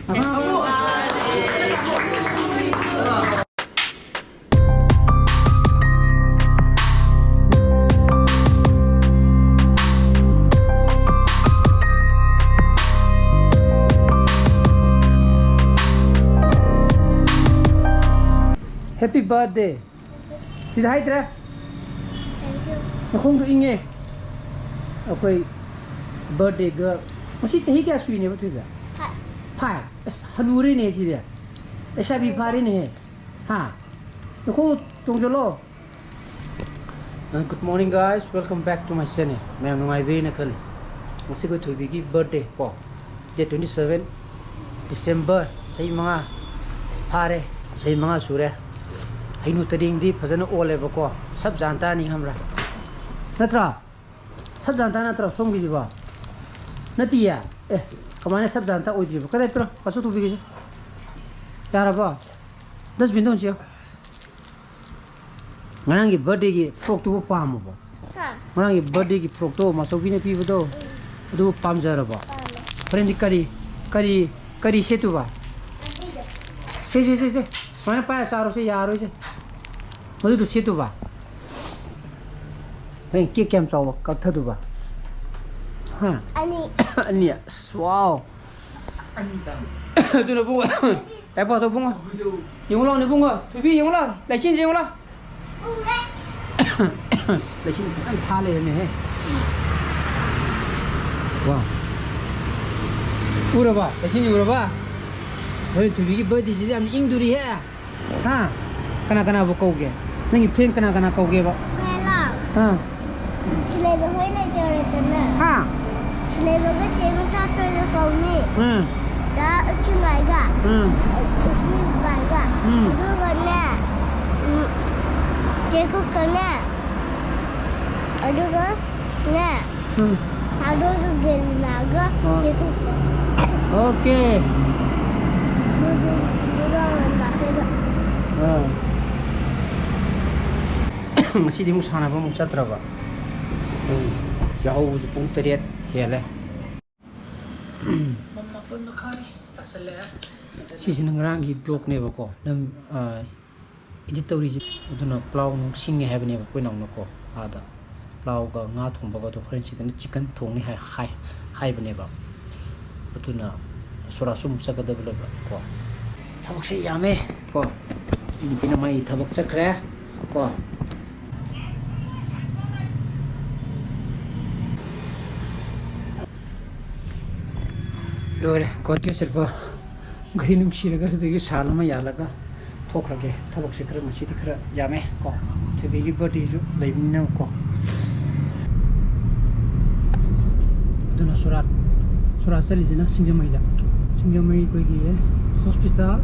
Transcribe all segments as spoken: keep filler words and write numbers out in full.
Happy birthday. ꯁꯤꯗ ꯍꯥꯏꯗ꯭ꯔꯦ? ꯅꯈꯣꯡꯗꯣ ꯏꯪꯉꯦ꯫ ꯑꯩꯈꯣꯏ birthday girl꯫ ꯉꯁꯤ ꯆꯍꯤ ꯀꯌꯥ ꯁꯨꯏꯅꯦꯕ ꯊꯣꯏꯕꯤ? Five꯫ Five? ꯑꯁ, ꯍꯅꯨꯔꯦꯅꯦ ꯁꯤꯗꯤ꯫ ꯂꯩꯁꯥꯕꯤ ꯐꯥꯔꯦꯅꯦꯍꯦ꯫ ꯍꯥ? ꯅꯈꯣꯡꯗꯣ ꯇꯣꯡꯖꯜꯂꯣ꯫ Uh, good morning, guys, welcome back to my channel. ꯃꯌꯥꯝ ꯅꯨꯡꯉꯥꯏꯕꯤꯔꯤꯅ ꯈꯜꯂꯤ꯫ ꯉꯁꯤ ꯑꯩꯈꯣꯏ ꯊꯣꯏꯕꯤꯒꯤ birthday ꯀꯣ, date twenty seven December, ꯆꯍꯤ ꯃꯉꯥ ꯐꯥꯔꯦ, ꯆꯍꯤ ꯃꯉꯥ ꯁꯨꯔꯦ꯫ ꯍꯩꯅꯨ ꯇꯔꯦꯡꯗꯤ ꯐꯖꯅ ꯑꯣꯜꯂꯦꯕꯀꯣ, ꯁꯕ ꯖꯥꯟꯇꯥꯅꯤ ꯈꯪꯕ꯭ꯔꯥ? ꯅꯠꯇ꯭ꯔꯥ? ꯁꯕ ꯖꯥꯟꯇꯥ ꯅꯠꯇ꯭ꯔꯣ ꯁꯣꯝꯒꯤꯁꯤꯕꯣ? ꯅꯠꯇꯤꯌꯦ꯫ ꯑꯦ, ꯀꯃꯥꯏꯅ ꯁꯕ ꯖꯥꯟꯇꯥ ꯑꯣꯏꯗ꯭ꯔꯤꯕ? ꯀꯗꯥꯏ ꯄꯤꯔꯣ? ꯄꯥꯁꯨ ꯇꯨꯕꯤꯒꯦꯁꯦ꯫ ꯌꯥꯔꯕꯣ? Dustbin ꯗ ꯑꯣꯟꯁꯤꯌꯣ꯫ ꯉꯔꯥꯡꯒꯤ birthday ꯒꯤ frock ꯇꯨꯕꯨ ꯄꯥꯝꯃꯕꯣ? ꯍꯥ? ꯉꯔꯥꯡꯒꯤ birthday ꯒꯤ frock ꯇꯣ ꯃꯥꯆꯧꯕꯤꯅ ꯄꯤꯕꯗꯣ, ꯑꯗꯨ ꯄꯥꯝꯖꯔꯕꯣ? ꯄꯥꯝꯃꯦ꯫ ꯍꯣꯔꯦꯟꯗꯤ ꯀꯔꯤ, ꯀꯔꯤ, ꯀꯔꯤ ꯁꯦꯠꯇꯨꯕ? ꯑꯁꯤꯗ꯫ ꯁꯦ, ꯁꯦ, ꯁꯦ, ꯁꯦ꯫ ꯁꯨꯃꯥꯏꯅ ꯄꯥꯏꯔ ꯆꯥꯔꯣꯁꯦ, ꯌꯥꯔꯣꯏꯁꯦ꯫ ꯃꯗꯨꯗꯣ ꯁꯦꯠꯇꯨꯕ꯫ ꯍꯣꯔꯦꯟ cake ꯀꯌꯥꯝ ꯆꯥꯎꯕ ꯀꯛꯊꯗꯨꯕ? ꯍꯥ? ꯑꯅꯤ꯫ ꯑꯅꯤ꯫ ꯑꯁ, wow꯫ ꯑꯗꯨꯅ ꯄꯨꯡ ꯇꯥꯏꯄꯥꯎꯗꯣ ꯄꯨꯡ ꯌꯦꯡꯉꯨ ꯂꯥꯎꯅꯦ ꯄꯨꯡ ꯊꯣꯏꯕꯤ ꯌꯦꯡꯉꯨ ꯂꯥꯎ ꯂꯩꯆꯤꯟꯁꯦ ꯌꯦꯡꯉꯨ ꯂꯥꯎ꯫ ꯂꯩꯆꯤꯟ ꯐꯖꯅ ꯊꯥ ꯂꯩꯔꯝꯃꯦꯍꯦ꯫ ꯋꯥ꯫ ꯎꯔꯕ? ꯂꯩꯆꯤꯟꯁꯦ ꯎꯔꯕ? ꯍꯣꯔꯦꯟ ꯊꯣꯏꯕꯤꯒꯤ birthday ꯁꯤꯗꯤ ꯌꯥꯝ ꯏꯪꯗꯣꯔꯤꯍꯦ꯫ ꯍꯥ? ꯀꯅꯥ ꯀꯅꯥꯕꯨ ꯀꯧꯒꯦ? ꯅꯪꯒꯤ friend ꯀꯅꯥ ꯀꯅꯥ ꯀꯧꯒꯦꯕ? ꯃꯦꯂꯥ꯫ ꯍꯥ? ꯁꯤꯂꯩꯕ ꯍꯣꯏ ꯂꯩꯖꯔꯦꯗꯅ꯫ ꯍꯥ? ꯁꯤꯂꯩꯕꯒ ꯆꯦ ꯃꯆꯥꯊꯣꯏꯒ ꯀꯧꯅꯤ꯫ ꯎꯝ꯫ ꯗꯥ ꯎꯆꯤꯉꯥꯏꯒ꯫ ꯎꯝ꯫ ꯎꯆꯤꯉꯥꯏꯒ꯫ ꯎꯝ꯫ ꯑꯗꯨꯒꯅꯦ, ꯎꯝ, ꯆꯦ ꯀꯨꯛꯀꯅꯦ꯫ ꯑꯗꯨꯒ ꯅꯦ꯫ ꯎꯝ꯫ ꯁꯥꯗꯣꯒ ꯒꯦꯔꯤꯂꯥꯒ ꯑꯥ꯫ ꯆꯦ ꯀꯨꯛꯀ꯫ Okay꯫ ꯃꯣꯏꯗꯣ ꯃꯣꯏꯗꯣ ꯌꯥꯝ ꯂꯥꯞꯄꯦꯕ꯫ ꯑꯥ꯫ ꯉꯁꯤꯗꯤ ꯑꯃꯨꯛ ꯁꯥꯟꯅꯕ ꯑꯃꯨꯛ ꯆꯠꯇ꯭ꯔꯕ? ꯎꯝ꯫ ꯌꯥꯍꯧꯕꯁꯨ ꯄꯨꯡ ꯇꯔꯦꯠ ꯍꯦꯜꯂꯦ꯫ ꯁꯤꯁꯤꯅ ꯉꯔꯥꯡꯒꯤ ꯕ꯭ꯂꯣꯛꯅꯦꯕꯀꯣ, ꯅꯝ ꯑꯦꯗꯤꯠ ꯇꯧꯔꯤꯁꯦ꯫ ꯑꯗꯨꯅ ꯄ꯭ꯂꯥꯎ ꯅꯨꯡ ꯁꯤꯡꯉꯦ ꯍꯥꯏꯕꯅꯦꯕ ꯑꯩꯈꯣꯏ ꯅꯥꯎꯅꯀꯣ꯫ ꯑꯥꯗ ꯄ꯭ꯂꯥꯎꯒ ꯉꯥ ꯊꯣꯡꯕꯒ ꯑꯗꯣ ꯍꯣꯔꯦꯟ ꯁꯤꯗꯅ ꯆꯤꯛꯀꯟ ꯊꯣꯡꯅꯤ ꯍꯥꯏ ꯍꯥꯏ ꯍꯥꯏꯕꯅꯦꯕ꯫ ꯑꯗꯨꯅ ꯁꯣꯔꯥꯁꯨ ꯑꯃꯨꯛ ꯆꯠꯀꯗꯕ ꯂꯩꯕ ꯀꯣ꯫ ꯊꯕꯛꯁꯦ ꯌꯥꯝꯃꯦ ꯀꯣ꯫ ꯅꯨꯄꯤꯅ ꯃꯥꯒꯤ ꯊꯕꯛ ꯆꯠꯈ꯭ꯔꯦ ꯀꯣ꯫ ꯂꯣꯏꯔꯦ ꯀꯣꯇꯦꯖ ꯆꯠꯄ꯫ ꯒꯥꯔꯤ ꯅꯨꯡꯁꯤꯔꯒ ꯑꯗꯨꯗꯒꯤ ꯁꯥꯜ ꯑꯃ ꯌꯥꯜꯂꯒ ꯊꯣꯛꯈ꯭ꯔꯒꯦ꯫ ꯊꯕꯛꯁꯦ ꯈꯔ ꯉꯁꯤꯗꯤ ꯈꯔ ꯌꯥꯝꯃꯦ ꯀꯣ꯫ ꯊꯣꯏꯕꯤꯒꯤ ꯕꯥꯔꯗꯦꯁꯨ ꯂꯩꯕꯅꯤꯅ ꯀꯣ꯫ ꯑꯗꯨꯅ ꯁꯣꯔꯥꯠ, ꯁꯣꯔꯥꯠ ꯆꯠꯂꯤꯁꯤꯅ ꯁꯤꯡꯖꯃꯩꯗ꯫ ꯁꯤꯡꯖꯃꯩ ꯑꯩꯈꯣꯏꯒꯤ ꯍꯣꯁꯄꯤꯇꯥꯜ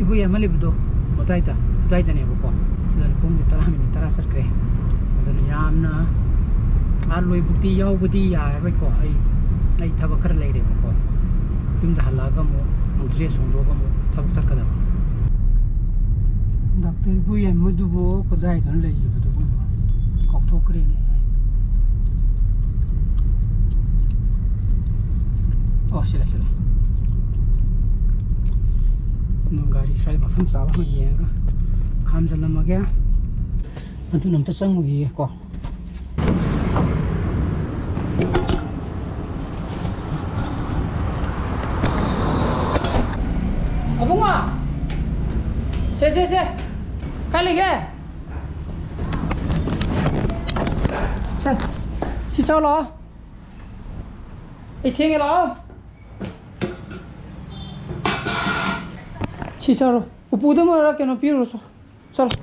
ꯏꯕꯣꯌꯥꯏꯃ ꯂꯩꯕꯗꯣ ꯑꯗꯨꯋꯥꯏꯗ, ꯑꯗꯨꯋꯥꯏꯗꯅꯦꯕꯀꯣ꯫ ꯑꯗꯨꯅ ꯄꯨꯡꯗꯤ ꯇꯔꯥ ꯃꯤꯅꯤꯠ ꯇꯔꯥ ꯆꯠꯈ꯭ꯔꯦ꯫ ꯑꯗꯨꯅ ꯌꯥꯝꯅ ꯑꯥ ꯂꯣꯏꯕꯨꯛꯇꯤ ꯌꯥꯎꯕꯗꯤ ꯌꯥꯔꯔꯣꯏꯀꯣ꯫ ꯑꯩ, ꯑꯩ ꯊꯕꯛ ꯈꯔ ꯂꯩꯔꯦꯕꯀꯣ꯫ ꯌꯨꯝꯗ ꯍꯜꯂꯛꯑꯒ ꯑꯃꯨꯛ ꯗ꯭ꯔꯦꯁ ꯍꯣꯡꯗꯣꯛꯑꯒ ꯑꯃꯨꯛ ꯊꯕꯛ ꯆꯠꯀꯗꯕ꯫ ꯗꯥꯛꯇꯔ ꯏꯕꯣꯌꯥꯏꯃꯗꯨꯕꯨ ꯀꯗꯥꯏꯗꯅꯣ ꯂꯩꯈꯤꯕꯗꯨꯕꯨ? ꯀꯥꯎꯊꯣꯛꯈ꯭ꯔꯦꯅꯦ꯫ ꯑꯣ, ꯁꯤ ꯂꯩ, ꯁꯤ ꯂꯩ꯫ ꯑꯗꯨꯝ ꯒꯥꯔꯤ ꯁ꯭ꯋꯥꯏ ꯃꯐꯝ ꯆꯥꯕ ꯑꯃ ꯌꯦꯡꯉꯒ ꯈꯥꯝꯖꯜꯂꯝꯃꯒꯦ꯫ ꯑꯗꯨꯅ ꯑꯝꯇ ꯆꯪꯉꯨꯈꯤꯒꯦꯀꯣ꯫ ꯑꯕꯨꯡꯉꯣ! ꯁꯦ, ꯁꯦ, ꯁꯦ! ꯀꯥꯏ ꯂꯩꯒꯦ? ꯁꯦ, ꯁꯤ ꯆꯥꯎ ꯂꯥꯛꯑꯣ꯫ ꯑꯩ ꯊꯦꯡꯉꯦ ꯂꯥꯛꯑꯣ꯫ ꯁꯤ ꯆꯥꯔꯣ꯫ ꯎꯄꯨꯗ ꯑꯃꯔ ꯀꯩꯅꯣ ꯄꯤꯔꯨꯔꯣ ꯆꯣ꯫ ꯆꯠꯂꯣ꯫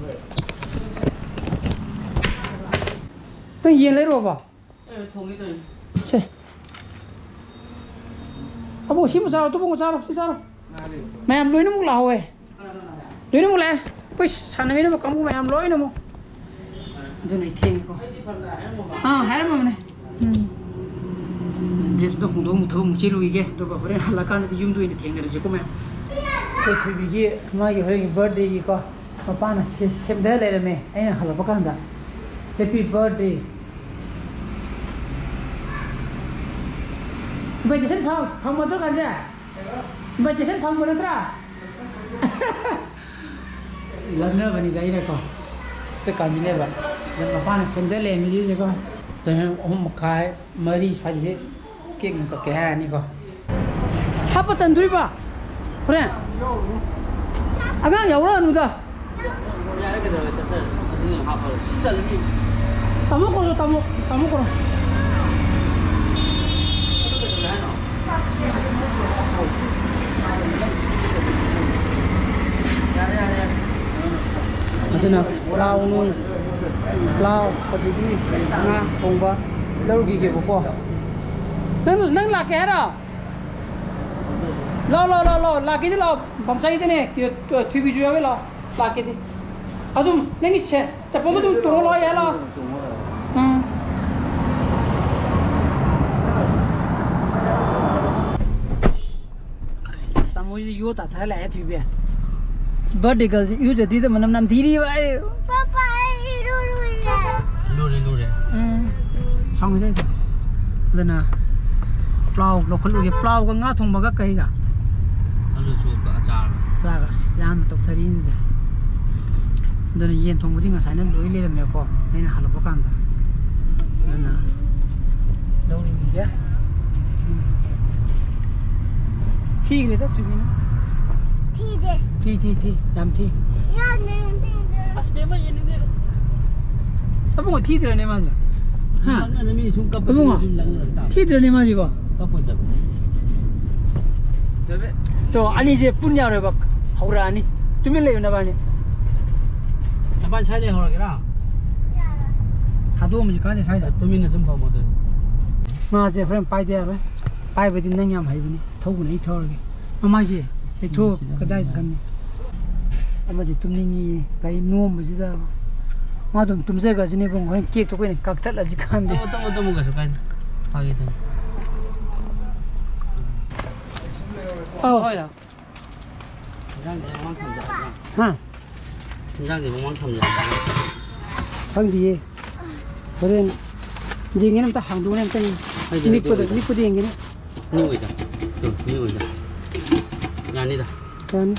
ꯅꯪ ꯌꯦꯟ ꯂꯩꯔꯨꯔꯕꯣ? ꯑꯦ, ꯊꯣꯡꯒꯦ ꯇꯧꯔꯤꯅꯦ꯫ ꯁꯦ꯫ ꯑꯕꯣ, ꯁꯤꯃ ꯆꯥꯔꯣ, ꯇꯨꯕꯣꯡ ꯆꯥꯔꯣ, ꯁꯤ ꯆꯥꯔꯣ꯫ ꯉꯥ ꯂꯩꯔꯨꯔꯣ꯫ ꯃꯌꯥꯝ ꯂꯣꯏꯅꯃꯛ ꯂꯥꯛꯍꯧꯋꯦ꯫ ꯀꯅꯥ ꯀꯅꯥ ꯂꯥꯛꯑꯦ? ꯂꯣꯏꯅꯃꯛ ꯂꯥꯛꯑꯦ꯫ ꯑꯩꯈꯣꯏ ꯁꯥꯟꯅꯃꯤꯟꯅꯕ ꯀꯥꯡꯕꯨ ꯃꯌꯥꯝ ꯂꯣꯏꯅꯃꯛ꯫ ꯑꯗꯨꯅ ꯑꯩ ꯊꯦꯡꯉꯦꯀꯣ꯫ ꯑꯩꯗꯤ ꯐꯔꯛ ꯇꯥꯔꯦ, ꯑꯃꯨꯛ꯫ ꯑꯥ, ꯍꯥꯏꯔꯝꯃꯕꯅꯦ꯫ ꯎꯝ꯫ ꯗ꯭ꯔꯦꯁ ꯑꯝꯇ ꯍꯣꯡꯗꯣꯛꯑ ꯑꯃꯨꯛ ꯊꯕꯛ ꯑꯃꯨꯛ ꯆꯦꯜꯂꯨꯈꯤꯒꯦ꯫ ꯑꯗꯨꯒ ꯍꯣꯔꯦꯟ ꯍꯜꯂꯛꯑꯀꯥꯟꯗꯗꯤ ꯌꯨꯝꯗ ꯑꯣꯏꯅ ꯊꯦꯡꯅꯔꯁꯤꯀꯣ ꯃꯌꯥꯝ꯫ ꯑꯩꯈꯣꯏ ꯊꯣꯏꯕꯤꯒꯤ ꯃꯥꯒꯤ ꯍꯣꯔꯦꯟꯒꯤ ꯕꯥꯔꯗꯦꯒꯤꯀꯣ꯫ ꯃꯄꯥꯅ ꯁꯦ-, ꯁꯦꯝꯊ ꯂꯩꯔꯝꯃꯦ ꯑꯩꯅ ꯍꯜꯂꯛꯄ ꯀꯥꯟꯗ꯫ Happy birthday꯫ Invitation ꯐꯪ-, ꯐꯪꯕ ꯅꯠꯇ꯭ꯔꯣ, ꯀꯥꯟꯁꯦ? Invitation ꯐꯪꯕ ꯅꯠꯇ꯭ꯔꯥ? ꯂꯛꯅꯕꯅꯤꯗ ꯑꯩꯅꯀꯣ꯫ ꯑꯩꯈꯣꯏ ꯀꯥꯟꯁꯤꯅꯦꯕ꯫ ꯑꯗ ꯃꯄꯥꯅ ꯁꯦꯝꯗ ꯂꯩꯔꯝꯃꯤꯁꯤꯀꯣ꯫ ꯄꯨꯡ ꯑꯍꯨꯝ ꯃꯈꯥꯏ, ꯃꯔꯤ ꯁ꯭ꯋꯥꯏꯁꯤꯗ cake ꯅꯨꯡ ꯀꯛꯀꯦ ꯍꯥꯏꯔꯅꯤꯀꯣ꯫ ꯍꯥꯞꯄ ꯆꯟꯗꯣꯔꯤꯕ? ꯍꯣꯔꯦꯟ? ꯑꯉꯥꯡ ꯌꯥꯎꯔꯛꯑꯅꯨꯗ꯫ ꯌꯥꯔꯦ, ꯀꯩꯗꯧꯔꯒꯦ? ꯆꯠꯆꯔꯅꯤ꯫ ꯑꯗꯨꯅ ꯍꯥꯞꯄꯔꯣꯏ꯫ ꯁꯤ ꯆꯜꯂꯅꯤ꯫ ꯇꯥꯃꯣ ꯀꯧꯔꯣ, ꯇꯥꯃꯣ, ꯇꯥꯃꯣ ꯀꯧꯔꯣ꯫ ꯑꯗꯨ ꯀꯩꯗꯧꯔꯦ ꯍꯥꯏꯅꯣ? ꯌꯥꯔꯦ, ꯌꯥꯔꯦ, ꯌꯥꯔꯦ꯫ ꯑꯗꯨꯅ ꯄ꯭ꯂꯥꯎ ꯅꯨꯡ, ꯄ꯭ꯂꯥꯎ, ꯑꯗꯒꯤ ꯉꯥ ꯊꯣꯡꯕ ꯂꯧꯔꯨꯈꯤꯒꯦꯕꯀꯣ꯫ ꯅꯪ, ꯅꯪ ꯂꯥꯛꯀꯦ ꯍꯥꯏꯔꯣ? ꯂꯥꯛꯑꯣ, ꯂꯥꯛꯑꯣ, ꯂꯥꯛꯑꯣ, ꯂꯥꯛꯑꯣ꯫ ꯂꯥꯛꯀꯦꯗꯤ ꯂꯥꯛꯑꯣ꯫ ꯄꯝꯆꯥꯏꯗꯅꯦ, ꯊꯣꯏꯕꯤꯁꯨ ꯌꯥꯎꯋꯦ, ꯂꯥꯛꯑꯣ꯫ ꯂꯥꯛꯀꯦꯗꯤ꯫ ꯑꯗꯨꯝ ꯅꯪꯒꯤ ꯁꯦ-, ꯆꯄꯜꯗꯣ ꯑꯗꯨꯝ ꯇꯣꯡꯉ ꯂꯥꯛꯑꯣ, ꯌꯥꯏ, ꯂꯥꯛꯑꯣ꯫ ꯎꯝ꯫ ꯇꯥꯃꯣꯁꯤꯗꯤ ꯌꯣ ꯇꯥꯊꯔ ꯂꯥꯛꯑꯦ, ꯊꯣꯏꯕꯤ꯫ Birthday girlꯁꯤ ꯏꯔꯨꯖꯗ꯭ꯔꯤꯗ ꯃꯅꯝ ꯅꯝꯊꯤꯔꯤꯕ ꯑꯩ꯫ ꯄꯥꯄꯥ, ꯑꯩ ꯏꯔꯨꯔꯨꯏꯌꯦ꯫ ꯂꯨꯔꯦ, ꯂꯨꯔꯦ꯫ ꯎꯝ꯫ ꯁꯥꯎꯅꯤꯡꯉꯦ꯫ ꯑꯗꯨꯅ ꯄ꯭ꯂꯥꯎ ꯂꯧꯈꯠꯂꯨꯒꯦ꯫ ꯄ꯭ꯂꯥꯎꯒ ꯉꯥ ꯊꯣꯡꯕꯒ ꯀꯩꯒ? ꯑꯂꯨ ꯆꯣꯞꯀ ꯑꯆꯥꯔꯒ꯫ ꯑꯆꯥꯔꯒ꯫ ꯑꯁ, ꯌꯥꯝꯅ ꯇꯧꯊꯔꯤꯅꯤꯗ꯫ ꯑꯗꯨꯅ ꯌꯦꯟ ꯊꯣꯡꯕꯗꯤ ꯉꯁꯥꯏꯅ ꯂꯣꯏ ꯂꯩꯔꯝꯃꯦꯀꯣ, ꯑꯩꯅ ꯍꯜꯂꯛꯄ ꯀꯥꯟꯗ꯫ ꯑꯗꯨꯅ ꯂꯧꯔꯨꯈꯤꯒꯦ꯫ ꯎꯝ꯫ ꯊꯤꯈ꯭ꯔꯦꯗ, ꯆꯨꯝꯃꯤꯅ꯫ ꯊꯤꯗꯦ꯫ ꯊꯤ, ꯊꯤ, ꯊꯤ꯫ ꯌꯥꯝ ꯊꯤ꯫ ꯌꯥꯝ ꯊꯤꯗꯦ꯫ ꯑꯁ, ꯕꯦꯝꯃ, ꯌꯦꯡꯅꯤꯡꯗꯦꯗ꯫ ꯑꯕꯨꯡꯉꯣ, ꯊꯤꯗ꯭ꯔꯅꯦ ꯃꯥꯁꯦ? ꯍꯥ? ꯂꯛꯅꯗ ꯃꯤ ꯁꯨꯝ ꯀꯞꯄ ꯑꯕꯨꯡꯉꯣ, ꯁꯨꯝ ꯂꯛꯅꯔ ꯇꯥꯕ꯫ ꯊꯤꯗ꯭ꯔꯅꯦ ꯃꯥꯁꯤꯕꯣ? ꯀꯞꯄꯣꯏꯗꯕ꯫ ꯇꯣ, ꯑꯅꯤꯁꯦ ꯄꯨꯟ ꯌꯥꯔꯣꯏꯕ꯫ ꯍꯧꯔꯛꯑꯅꯤ꯫ ꯇꯨꯃꯤꯟ ꯂꯩꯌꯨ ꯅꯕꯥꯅꯤ꯫ ꯅꯕꯥꯅꯤ ꯁ꯭ꯋꯥꯏ ꯂꯩꯍꯧꯔꯒꯦꯔꯥ? ꯌꯥꯔꯣꯏ꯫ ꯊꯥꯗꯣꯛꯑꯝꯃꯁꯤ ꯀꯥꯟꯗꯦ ꯁ꯭ꯋꯥꯏꯗ꯫ ꯑꯁ, ꯇꯨꯃꯤꯟꯅ ꯑꯗꯨꯝ ꯐꯝꯃꯣ ꯑꯗꯨꯗꯤ꯫ ꯉꯥꯁꯦ ꯍꯣꯔꯦꯟ ꯄꯥꯏꯗ ꯌꯥꯔꯣꯏ꯫ ꯄꯥꯏꯕꯗꯤ ꯅꯪ ꯌꯥꯝ ꯍꯩꯕꯅꯤ꯫ ꯊꯧꯕꯅ ꯑꯩ ꯊꯧꯔꯒꯦ꯫ ꯃꯃꯥꯏꯁꯦ ꯂꯩꯊꯣꯛ ꯎꯝ, ꯁꯤꯗ ꯀꯗꯥꯏꯗ ꯂꯩ꯫ ꯈꯪꯅꯤ? ꯑꯃꯁꯦ ꯇꯨꯝꯅꯤꯡꯉꯤ꯫ ꯀꯔꯤ ꯅꯣꯝꯕꯁꯤꯗ ꯃꯥ ꯑꯗꯨꯝ ꯇꯨꯝꯖꯈ꯭ꯔꯁꯤꯅꯦ ꯏꯕꯨꯡꯉꯣ꯫ ꯍꯣꯔꯦꯟ ꯀꯦꯛꯇꯣ ꯑꯩꯈꯣꯏꯅ ꯀꯛꯊꯠꯂꯁꯤ ꯈꯪꯗꯦ꯫ ꯇꯨꯝꯃꯣ, ꯇꯨꯝꯃꯣ, ꯇꯨꯝꯃꯣ, ꯀꯩꯁꯨ ꯀꯥꯏꯗꯦ꯫ ꯐꯥꯒꯦ, ꯇꯨꯝꯃꯣ꯫ ꯑꯧ꯫ ꯍꯣꯏ, ꯍꯣꯏ꯫ ꯏꯟꯖꯥꯡꯁꯦ ꯃꯃꯥꯡ ꯊꯝꯖꯔꯒꯦ꯫ ꯍꯥ? ꯏꯟꯖꯥꯡꯁꯦ ꯃꯃꯥꯡ ꯊꯝꯖꯔꯒꯦ꯫ ꯈꯪꯗꯤꯌꯦ꯫ ꯍꯣꯔꯦꯟ ꯌꯦꯡꯒꯦꯅꯦ, ꯑꯝꯇ ꯍꯥꯡꯗꯣꯛꯑꯅꯦ ꯑꯝꯇ꯫ ꯍꯣꯏ, ꯍꯣꯏ, ꯅꯤꯛꯄꯗ, ꯍꯣꯏ, ꯍꯣꯏ꯫ ꯅꯤꯛꯄꯗ ꯌꯦꯡꯒꯦꯅꯦ꯫ ꯅꯤꯡ ꯑꯣꯏꯗ꯫ ꯇꯨ, ꯅꯤꯡ ꯑꯣꯏꯗ꯫ ꯌꯥꯅꯤꯗ꯫ ꯌꯥꯅꯤ꯫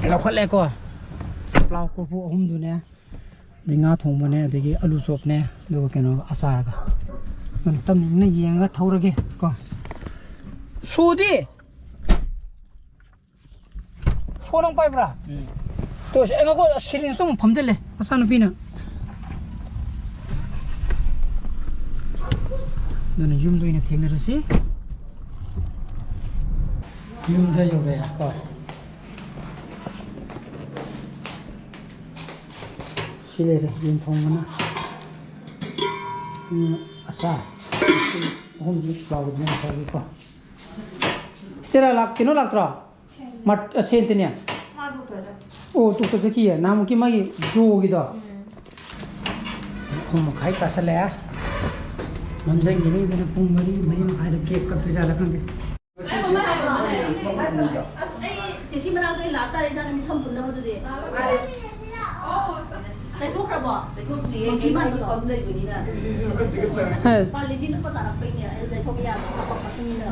ꯂꯧꯈꯠꯂꯦꯀꯣ꯫ ꯄ꯭ꯂꯥꯎ ꯀꯣꯔꯐꯨ ꯑꯍꯨꯝꯗꯨꯅꯦ, ꯑꯗꯩ ꯉꯥ ꯊꯣꯡꯕꯅꯦ, ꯑꯗꯒꯤ ꯑꯂꯨ ꯆꯣꯞꯅꯦ, ꯑꯗꯨꯒ ꯀꯩꯅꯣꯒ ꯑꯆꯥꯔꯒ꯫ ꯑꯗꯨꯝ ꯇꯞꯅ ꯏꯪꯅ ꯌꯦꯡꯉꯒ ꯊꯧꯔꯒꯦ ꯀꯣ꯫ ꯁꯨꯗꯤ? ꯁꯣ ꯅꯪ ꯄꯥꯏꯕ꯭ꯔꯥ? ꯎꯝ꯫ ꯇꯣ, ꯁꯤ, ꯑꯩ ꯉꯥꯏꯈꯣ, ꯁꯤꯔꯤꯟꯁꯇꯣ ꯑꯃꯨꯛ ꯐꯝꯖꯤꯜꯂꯦ ꯃꯆꯥꯅꯨꯄꯤꯅ꯫ ꯑꯗꯨꯅ ꯌꯨꯝꯗ ꯑꯣꯏꯅ ꯊꯦꯡꯅꯔꯁꯤ꯫ ꯌꯨꯝꯗ ꯌꯧꯔꯛꯑꯦ ꯀꯣ꯫ ꯁꯤ ꯂꯩꯔꯦ ꯌꯦꯟ ꯊꯣꯡꯕꯅ꯫ ꯎꯝ, ꯑꯆꯥꯔ꯫ ꯑꯍꯨꯝꯁꯤ ꯂꯥꯎꯕꯗꯨꯅ ꯉꯁꯥꯏꯒꯤꯀꯣ꯫ ꯏꯁꯇꯦꯂꯥ ꯂꯥꯛ-, ꯀꯩꯅꯣ ꯂꯥꯛꯇ꯭ꯔꯣ? ꯃꯥꯔꯠ-, ꯑ, ꯁꯦꯟꯇꯅꯦ? ꯃꯥ ꯗꯣꯛꯇꯔ ꯆꯠ- ꯑꯣ, ꯗꯣꯛꯇꯔ ꯆꯠꯈꯤꯌꯦ꯫ ꯅꯍꯥꯟꯃꯨꯛꯀꯤ ꯃꯥꯒꯤ ꯖꯣꯒꯤꯗꯣ? ꯎꯝ꯫ ꯑꯍꯨꯝ ꯃꯈꯥꯏ ꯇꯥꯁꯜꯂꯛꯑꯦ꯫ ꯃꯝꯁꯤꯟꯈꯤꯅꯤ, ꯑꯗꯨꯅ ꯄꯨꯡ ꯃꯔꯤ, ꯃꯔꯤ ꯃꯈꯥꯏꯗ ꯀꯦꯛ ꯀꯛꯇꯣꯏꯖꯥꯠꯂ ꯈꯪꯗꯦ꯫ ꯑꯁ, ꯑꯩ ꯆꯦꯁꯤ ꯃꯅꯥꯛꯇ ꯑꯣꯏꯅ ꯂꯥꯛꯇꯥꯔꯦ, ꯏꯆꯥꯅ ꯃꯤꯁꯝ ꯄꯨꯟꯅꯕꯗꯨꯗꯤ꯫ ꯂꯩꯊꯣꯛꯈ꯭ꯔꯕꯣ? ꯂꯩꯊꯣꯛꯇ꯭ꯔꯤꯌꯦ, ꯃꯣꯡꯀꯤ ꯑꯩ ꯃꯥꯟꯕꯗꯣ? ꯄꯝ ꯂꯩꯕꯅꯤꯅ꯫ ꯑꯁ꯫ ꯄꯥꯔꯂꯦꯖꯤ ꯅꯞꯄ ꯆꯥꯔꯛꯄꯩꯅꯦ, ꯑꯩ ꯂꯩꯊꯣꯛꯄ ꯌꯥꯗꯕ ꯍꯥꯄꯛꯄ ꯃꯤꯅ꯫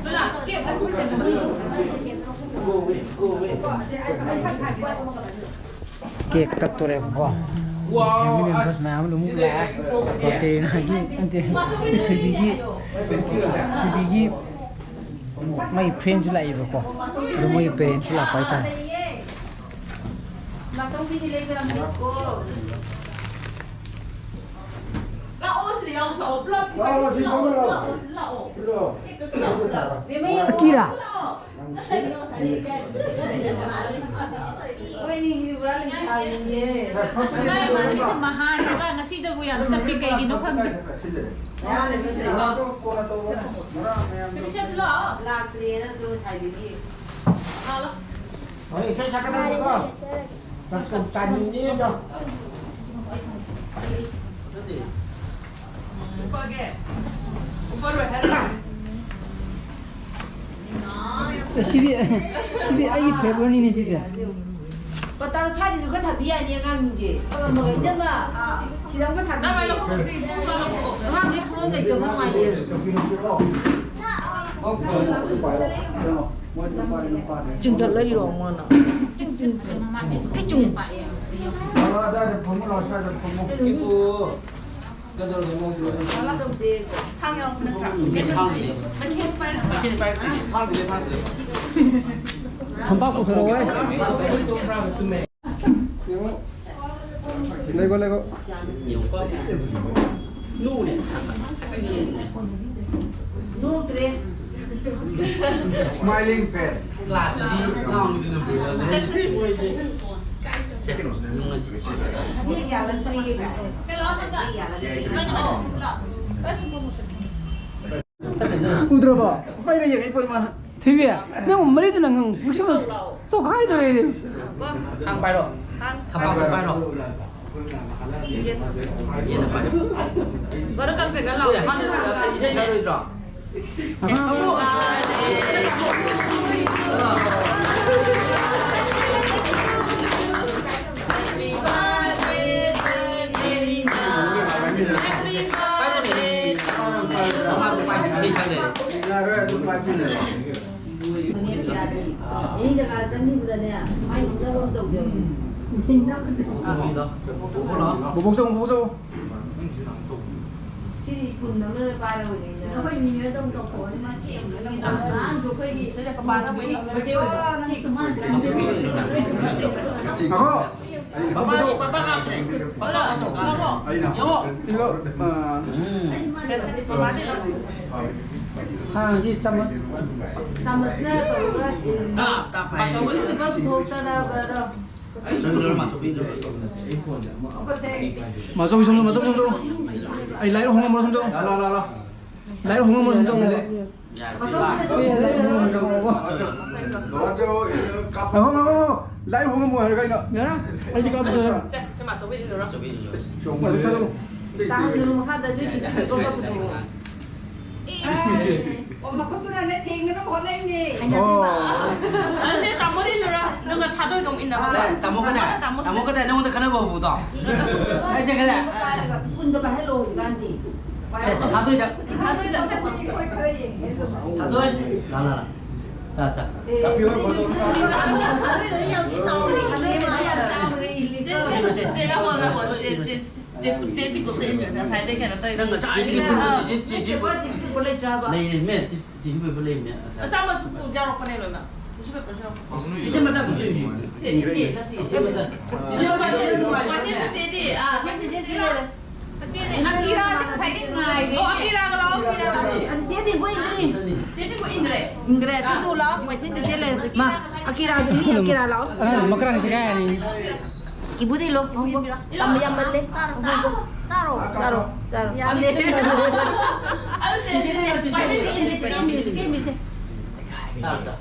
ꯂꯣꯂꯥ, ꯀꯦꯛ ꯑꯁꯤꯕ ꯆꯠꯄ꯫ ꯀꯦꯛ ꯀꯛꯇꯣꯔꯦꯕꯀꯣ꯫ ꯐꯦꯃꯤꯂꯤ ꯃꯦꯝꯕꯔꯁ ꯃꯌꯥꯝ ꯑꯗꯨꯝ ꯂꯥꯛꯑꯦ꯫ ꯕꯥꯔꯗꯦꯅ ꯍꯥꯏꯗꯤ, ꯅꯠꯇꯦ, ꯊꯣꯏꯕꯤꯒꯤ, ꯊꯣꯏꯕꯤꯒꯤ ꯃꯥꯒꯤ ꯐ꯭ꯔꯦꯟꯁꯨ ꯂꯥꯛꯏꯕꯀꯣ꯫ ꯑꯗꯣ ꯃꯣꯏꯒꯤ ꯄꯦꯔꯦꯟꯁꯁꯨ ꯂꯥꯛꯄ ꯍꯥꯏꯇꯥꯔꯦ꯫ ꯃꯥꯆꯧꯕꯤꯗꯤ ꯂꯩꯕ ꯌꯥꯝ ꯂꯤꯛꯀꯣ꯫ ꯂꯥꯛꯑꯣ, ꯁꯤꯗ ꯌꯥꯎꯁꯤ ꯂꯥꯛꯑꯣ, ꯄꯨꯂꯞ ꯂꯥꯛꯑꯣ, ꯁꯤ ꯂꯥꯛꯑꯣ, ꯐꯝꯃ ꯁꯤ ꯂꯥꯛꯑꯣ, ꯂꯥꯛꯑꯣ꯫ ꯁꯤ ꯂꯥꯛꯑꯣ꯫ ꯁꯤꯗ꯫ ꯀꯦꯛ ꯀꯛꯁꯤ ꯂꯥꯛꯑꯣ꯫ ꯃꯦꯃꯦ, ꯀꯤꯔꯥ? ꯂꯥꯛꯑꯣ꯫ ꯃꯣꯏ ꯑꯅꯤꯁꯤꯗꯤ ꯄꯨꯔꯥ ꯂꯩꯁꯥꯕꯤꯅꯦ꯫ ꯑꯁ, ꯏꯃꯥꯟꯅꯕꯤꯁꯦ ꯃꯍꯥꯅꯦꯕ, ꯉꯁꯤꯗꯕꯨ ꯌꯥꯝ ꯇꯞꯄꯤ, ꯀꯩꯒꯤꯅꯣ ꯈꯪꯗꯦ꯫ ꯃꯌꯥꯝ ꯂꯩꯕꯤꯁꯦ ꯂꯥꯛꯑꯣ꯫ ꯃꯤꯁꯟ ꯂꯥꯛꯑꯣ꯫ ꯂꯥꯛꯇ꯭ꯔꯤꯌꯦ ꯅꯪꯗꯣ ꯉꯁꯥꯏꯗꯒꯤ꯫ ꯂꯥꯛꯑꯣ꯫ ꯍꯣꯏ, ꯏꯁꯩ ꯁꯛꯀꯗꯕꯅꯤꯀꯣ꯫ ꯆꯥꯛ ꯇꯣꯛ ꯆꯥꯅꯤꯡꯉꯦꯗꯣ꯫ ꯑꯦ, ꯁꯤꯗꯤ, ꯁꯤꯗꯤ ꯑꯩꯒꯤ ꯐꯦꯕꯔꯅꯤꯅꯦ ꯁꯤꯗꯤ꯫ ꯄꯇꯥ ꯁ꯭ꯋꯥꯏꯗꯁꯨ ꯈꯔ ꯊꯥꯕꯤ ꯌꯥꯅꯤ ꯑꯉꯥꯡꯁꯤꯡꯁꯦ꯫ ꯄꯂꯝꯕꯒ ꯏꯅꯝꯃ, ꯁꯤꯗ ꯑꯃ ꯊꯥꯕꯤꯁꯦ꯫ ꯑꯉꯥꯡꯈꯩ ꯐꯝꯐꯝ ꯂꯩꯇꯕ ꯅꯨꯡꯉꯥꯏꯇꯦ꯫ ꯆꯤꯡꯊꯠꯂ ꯏꯔꯣ ꯃꯣꯏꯅ꯫ ꯆꯤꯡ, ꯆꯤꯡ, ꯆꯤꯡ꯫ ꯐꯤꯆꯨꯡ꯫ ꯊꯥꯡ ꯌꯥꯎꯔꯛꯄ ꯅꯠꯇ꯭ꯔꯥ? ꯊꯥꯡꯗꯨꯗꯤ꯫ ꯃꯈꯦꯟ ꯄꯥꯏꯔꯛꯇ꯭ꯔꯤ꯫ ꯊꯥꯡꯗꯨꯗꯤ, ꯊꯥꯡꯗꯨꯗꯤ꯫ ꯊꯝꯄꯥꯛ ꯄꯨꯊꯣꯔꯛꯑꯣꯍꯦ꯫ ꯂꯩꯒꯣ, ꯂꯩꯒꯣ꯫ ꯅꯣꯛꯇ꯭ꯔꯦ꯫ Smiling face꯫ ꯀ꯭ꯂꯥꯁꯇꯗꯤ ꯉꯥꯡꯕꯗꯨꯅ ꯐꯩ꯫ ꯁꯦ, ꯅꯨꯡ ꯑꯁꯤ꯫ ꯎꯗ꯭ꯔꯕꯣ? ꯄꯥꯏꯔ ꯌꯦꯡꯉꯛꯏ ꯄꯣꯠ ꯃꯥꯅ꯫ ꯊꯣꯏꯕꯤ, ꯅꯪ ꯃꯔꯤꯗꯨꯅ ꯉꯥꯡ-, ꯉꯥꯡꯁꯤꯟꯕ ꯆꯣꯛꯈꯥꯏꯗꯣꯔꯦ꯫ ꯊꯥꯡ ꯄꯥꯏꯔꯣ꯫ ꯊꯥꯡ ꯄꯥꯏꯔꯣ꯫ ꯌꯦꯟꯅ ꯄꯥꯏꯔꯣ꯫ ꯕꯔꯣ ꯀꯪ ꯀꯪ ꯂꯥꯎ꯫ ꯍꯣꯏ, ꯍꯥꯟꯅ ꯏꯁꯩ ꯁꯛꯂꯣꯏꯗ꯭ꯔꯣ? ꯑꯦꯅꯤ ꯖꯒꯥ ꯆꯪꯈꯤꯕꯗꯅꯦ, ꯃꯥꯏ ꯅꯣꯛꯅꯕ ꯑꯃ ꯇꯧꯗꯦꯕ꯫ ꯕꯣꯕꯣꯛ ꯆꯪꯉꯣ, ꯕꯣꯕꯣꯛ ꯆꯪꯉꯣ꯫ ꯁꯤꯗꯤ ꯁ꯭ꯀꯨꯜ ꯑꯃꯅ ꯄꯥꯏꯔꯕꯅꯤꯅ꯫ ꯑꯩꯈꯣꯏ ꯃꯤꯅ ꯑꯗꯨꯝ ꯇꯧꯊꯣꯛꯑꯅꯤ꯫ ꯑꯉꯥꯡꯁꯨ ꯑꯩꯈꯣꯏꯒꯤ ꯁꯤꯗ ꯄꯄꯥꯅ ꯑꯩꯈꯣꯏꯒꯤ ꯕꯥꯔꯗꯦ ꯑꯣꯏꯔꯗꯤ ꯍꯦꯛꯇ ꯃꯥꯅ ꯉꯥꯏꯈꯣ꯫ ꯑꯩꯅ ꯄꯄꯥ ꯉꯥꯛꯇꯅꯦ꯫ ꯄꯄꯥ ꯉꯥꯛꯇꯅꯦ꯫ ꯑꯩꯅ꯫ ꯏꯜꯂꯣ꯫ ꯑꯥ꯫ ꯎꯝ꯫ ꯄꯄꯥꯗꯤ ꯂꯧ꯫ ꯍꯥ, ꯁꯤ ꯆꯥꯃꯁ꯫ ꯆꯥꯃꯁꯅ ꯇꯧꯔꯒ, ꯎꯝ, ꯇꯥ, ꯇꯥ ꯐꯩ꯫ Tissue paper ꯄꯨꯊꯣꯛꯇꯅꯕꯗꯣ꯫ ꯃꯥꯆꯧꯕꯤ, ꯁꯣꯝꯗ, ꯃꯥꯆꯧꯕꯤ, ꯁꯣꯝꯗ꯫ ꯑꯩ ꯂꯥꯏꯔ ꯍꯣꯡꯉꯝꯃꯣ, ꯁꯣꯝꯗ꯫ ꯂꯥꯛꯑꯣ, ꯂꯥꯛꯑꯣ, ꯂꯥꯛꯑꯣ꯫ ꯂꯥꯏꯔ ꯍꯣꯡꯉꯝꯃꯣ, ꯁꯣꯝꯗ꯫ ꯌꯥꯔꯦ, ꯁꯤ ꯂꯥꯛꯑꯣ꯫ ꯉꯥꯏꯈꯣ, ꯉꯥꯏꯈꯣ, ꯉꯥꯏꯈꯣ꯫ ꯂꯥꯏꯔ ꯍꯣꯡꯉꯝꯃꯣ ꯍꯥꯏꯔꯒ ꯑꯩꯅ꯫ ꯌꯥꯔꯦ, ꯑꯩꯗꯤ ꯀꯥꯞꯄ ꯆꯠꯂꯣ꯫ ꯁꯦ, ꯁꯦ, ꯃꯥꯆꯧꯕꯤ ꯏꯜꯂꯨꯔꯣ꯫ ꯃꯥꯆꯧꯕꯤ ꯏꯜꯂꯨꯔꯣ꯫ ꯃꯥꯆꯧꯕꯤ ꯆꯠꯂꯣ꯫ ꯇꯥꯍꯟꯒꯅꯨ ꯃꯈꯥꯗ, ꯑꯗꯨꯏꯗꯤ ꯁꯤ ꯄꯦꯄꯔ ꯄꯨꯊꯣꯛꯑꯣ꯫ ꯑꯦ꯫ ꯑꯣ, ꯃꯈꯨꯠꯇꯨꯅꯅꯦ ꯊꯦꯡꯅꯅꯕ ꯍꯣꯠꯅꯩꯅꯦ꯫ ꯑꯣ꯫ ꯑꯗꯨꯗꯤ ꯇꯥꯃꯣꯗꯤ ꯏꯜꯂꯨꯔꯣ, ꯑꯗꯨꯒ ꯊꯥꯗꯣꯏꯗꯣ ꯑꯃꯨꯛ ꯏꯟꯅꯕ꯫ ꯑꯦ, ꯇꯥꯃꯣ ꯀꯗꯥꯏ? ꯇꯥꯃꯣ ꯇꯥꯃꯣ ꯀꯗꯥꯏ? ꯅꯉꯣꯟꯗ ꯈꯟꯅꯕ ꯍꯧꯕꯗꯣ? ꯑꯩ ꯆꯠꯈ꯭ꯔꯦ꯫ ꯀꯨꯟꯗ ꯄꯥꯏꯍꯜꯂꯣ ꯍꯧꯖꯤꯛꯀꯥꯟꯗꯤ꯫ ꯑꯦ, ꯊꯥꯗꯣꯏꯗ꯫ ꯊꯥꯗꯣꯏꯗ꯫ ꯊꯥꯗꯣꯏ꯫ ꯂꯥ, ꯂꯥ, ꯂꯥ꯫ ꯆꯥ, ꯆꯥ꯫ ꯑꯦ, ꯊꯥꯗꯣꯏꯗ ꯌꯥꯝ ꯆꯥꯎꯅ ꯏꯜꯂꯦ꯫ ꯆꯦ, ꯆꯦ, ꯆꯦ, ꯆꯦ, ꯆꯦ, ꯆꯦ, ꯆꯦ, ꯆꯦ, ꯆꯦ, ꯆꯦ, ꯆꯦ, ꯇꯤꯡꯀꯣꯛꯇ ꯏꯟꯕꯁꯦ ꯉꯁꯥꯏꯗꯩ ꯀꯩꯅꯣ ꯇꯧꯔꯤꯅꯦ꯫ ꯅꯪ ꯉꯁꯥꯏꯗꯒꯤ ꯄꯨꯡ ꯆꯤꯆꯦ, ꯆꯤꯆꯦ꯫ ꯄꯦꯄꯔ ꯇꯤꯁꯨ ꯄꯦꯄꯔ ꯂꯩꯇ꯭ꯔꯕ? ꯂꯩꯔꯦ, ꯃꯦ, ꯆꯤ-, ꯇꯤꯁꯨ ꯄꯦꯄꯔ ꯂꯩꯕꯅꯦ꯫ ꯑꯆꯥꯄꯣꯠꯁꯨ ꯌꯥꯎꯔꯛꯄꯅꯦ ꯂꯣꯏꯅ꯫ ꯇꯤꯁꯨ ꯄꯦꯄꯔꯁꯨ ꯌꯥꯎꯔꯛꯄꯅꯦ꯫ ꯆꯤꯆꯦ ꯃꯆꯥ ꯈꯨꯠꯁꯨ ꯏꯟꯕꯤꯌꯨ꯫ ꯆꯦ, ꯏꯟꯗꯦ, ꯅꯠꯇꯦ꯫ ꯆꯤꯆꯦ ꯃꯆꯥ, ꯆꯤꯆꯦ ꯃꯆꯥ ꯏꯟꯕꯤꯌꯨ꯫ ꯋꯥꯆꯦ ꯆꯤꯆꯦꯗꯤ, ꯑꯥ, ꯆꯤꯆꯦ ꯁꯤ ꯂꯩꯔꯦ꯫ ꯆꯤꯆꯦꯅꯦ, ꯑꯀꯤꯔꯥꯁꯦ ꯉꯁꯥꯏꯗꯩ ꯉꯥꯏꯔꯦ꯫ ꯑꯣ, ꯑꯀꯤꯔꯥꯒ ꯂꯥꯛꯑꯣ, ꯑꯀꯤꯔꯥꯒ ꯂꯥꯛꯑꯣ꯫ ꯑ, ꯆꯤꯆꯦꯗꯤ ꯏꯟꯈ꯭ꯔꯦ꯫ ꯆꯤꯆꯦꯗꯤ ꯏꯟꯈ꯭ꯔꯦ꯫ ꯏꯟꯈ꯭ꯔꯦ, ꯑꯗꯨꯗꯨ ꯂꯥꯛꯑꯣ, ꯃꯩꯇꯩ ꯆꯤꯆꯦ ꯂꯩꯔꯦ꯫ ꯃꯥ, ꯑꯀꯤꯔꯥꯗꯤ ꯃꯤ ꯑꯀꯤꯔꯥ ꯂꯥꯛꯑꯣ꯫ ꯑꯉꯥꯡ ꯃꯀ꯭ꯔꯥꯡ ꯁꯦꯒꯥꯏꯔꯅꯤ꯫ ꯀꯤꯕꯨꯗꯤ ꯏꯜꯂꯣ, ꯏꯕꯨꯡꯉꯣ꯫ ꯇꯝꯕ ꯌꯥꯝ ꯃꯜꯂꯦ꯫ ꯆꯥꯔꯣ, ꯆꯥꯔꯣ, ꯆꯥꯔꯣ꯫ ꯌꯥꯝ ꯂꯦꯝꯃꯦ꯫ ꯑꯗꯨ ꯆꯦ, ꯆꯦ, ꯆꯦ, ꯆꯦ, ꯆꯦ, ꯆꯦ, ꯆꯦ, ꯆꯦ, ꯆꯦ꯫ ꯆꯥꯔꯣ, ꯆꯥꯔꯣ꯫